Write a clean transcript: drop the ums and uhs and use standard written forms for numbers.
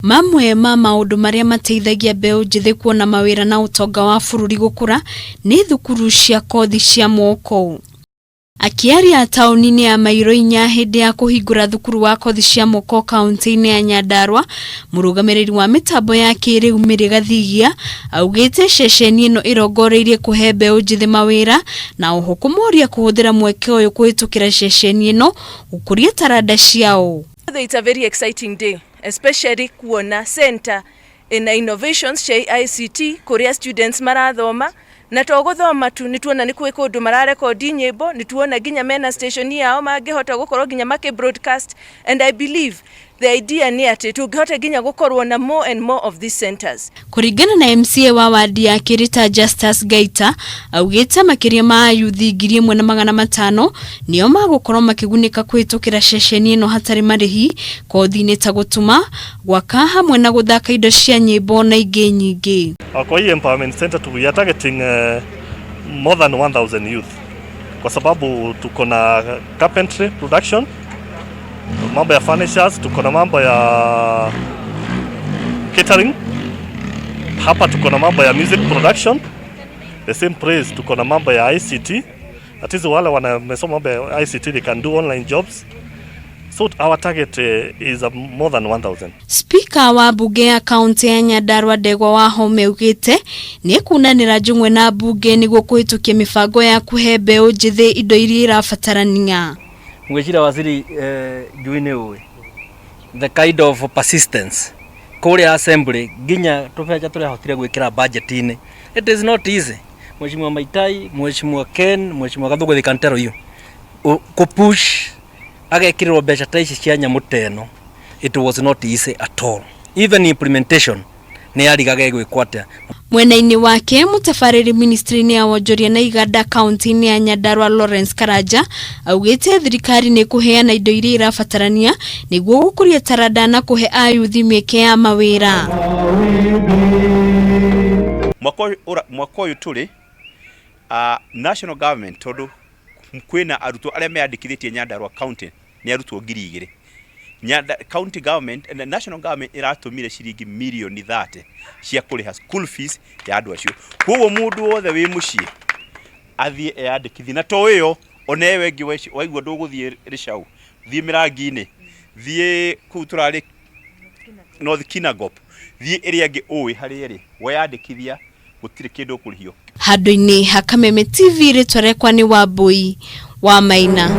Mamwe ma maũndũ marĩa mateithagia mbeũ njĩthĩ kuona mawĩra na ũtonga wa bũrũri gũkũra nĩ thukuru cia kothi cia moko. Akĩaria taũni-inĩ ya Mairo Inya hĩndĩ ya kũhingũra thukuru wa kothi cia moko kaunti-inĩ ya Nyandarua, mũrũgamĩrĩri wa mĩtambo ya kĩrĩu Mary Gathigia augĩte ceceni ĩno ĩrongoreirie kũhe mbeũ njĩthĩ mawĩra na oho kũmoria kũhũthĩra mweke ũyũ kũhĩtũkĩra ceceni ĩno gũkũria taranda ciao. It's a very exciting day, especially kuona center ina innovations cia ICT kuria students marathoma na to guthoma tu, nĩ tuona nĩ kwĩ kũndũ mararekondi nyĩmbo, nĩ tuona nginya mena station yao mangĩhota gũkorwo nginya makĩ broadcast. And I believe the idea nĩ atĩ tũngĩhota nginya gũkorwo na more and more of these centers. Kũringana na MCA wa wadi ya Kĩrĩta Justus Gaita, augĩte makĩria ma ayuthi 1,500 nĩo magũkorwo makĩgunĩka kũhĩtũkĩra ceceni ĩno hatarĩ marĩhi, kothi-inĩ ta gũtuma, gwaka hamwe na gũthaka indo cia nyĩmbo na ingĩ nyingĩ. Kwa hii empowerment center we are targeting more than 1000 youth kwa sababu tuko na carpentry production, mambo ya furnitures, tuko na mambo ya catering hapa, tuko na mambo ya music production, the same place tuko na mambo ya ICT. That is wale wamesoma mambo ya ICT, they can do online jobs. So our target is more than 1000. Spika wa mbunge ya kaunti ya Nyandarua Ndegwa Wahome augĩte nĩ ekunanĩra njũng'we na mbunge nĩguo kũhĩtũkia mĩbango ya kũhe mbeũ njĩthĩ indo iria irabatarania. Ngwĩciria waziri njui nĩ ũĩ the kind of persistence kũrĩa assembly nginya tũbeca tũrĩa hotire gwĩkĩra budget-inĩ. It is not easy. Mheshimiwa Maitai, Mheshimiwa Ken, Mheshimiwa Gathugu, they can tell you kũpush agekĩrĩrwo mbeca ta ici cia nyamũ ta ĩno, it was not easy at all. Even implementation nĩ yarigaga ĩgwĩkwo atĩa. Mwena-inĩ wake, mũtabarĩri ministry-inĩ ya wonjoria na iganda kaunti-inĩ ya Nyandarua Lawrence Karanja augĩte thirikari nĩ kũheana indo iria irabatarania nĩguo gũkũria taranda na kũhe ayuthi mĩeke ya mawĩra. Mwaka ũyũ tũrĩ national government, tondũ kwĩna arutwo arĩa meyandĩkithĩtie Nyandarua County nĩ arutwo 2,000, Nyanda, county government na national government ĩratũmire ciringi mirioni 30 cia kũrĩha school fees ya andũ acio. Koguo mũndũ wothe wĩ mũciĩ athiĩ eyandĩkithie, na to ĩyo, ona ĩyo ĩngĩ waigua ndũgũthiĩ Rĩcau, thiĩ Mĩrangi-inĩ, thiĩ kũu tũrarĩ North Kinangop, thiĩ ĩrĩa ĩngĩ ũĩ harĩa ĩrĩ, weyandĩkithia gũtirĩ kĩndũ ũkũrĩhio. Handũ-inĩ ha Kameme TV, rĩtwa rĩakwa nĩ Wambui wa Maina.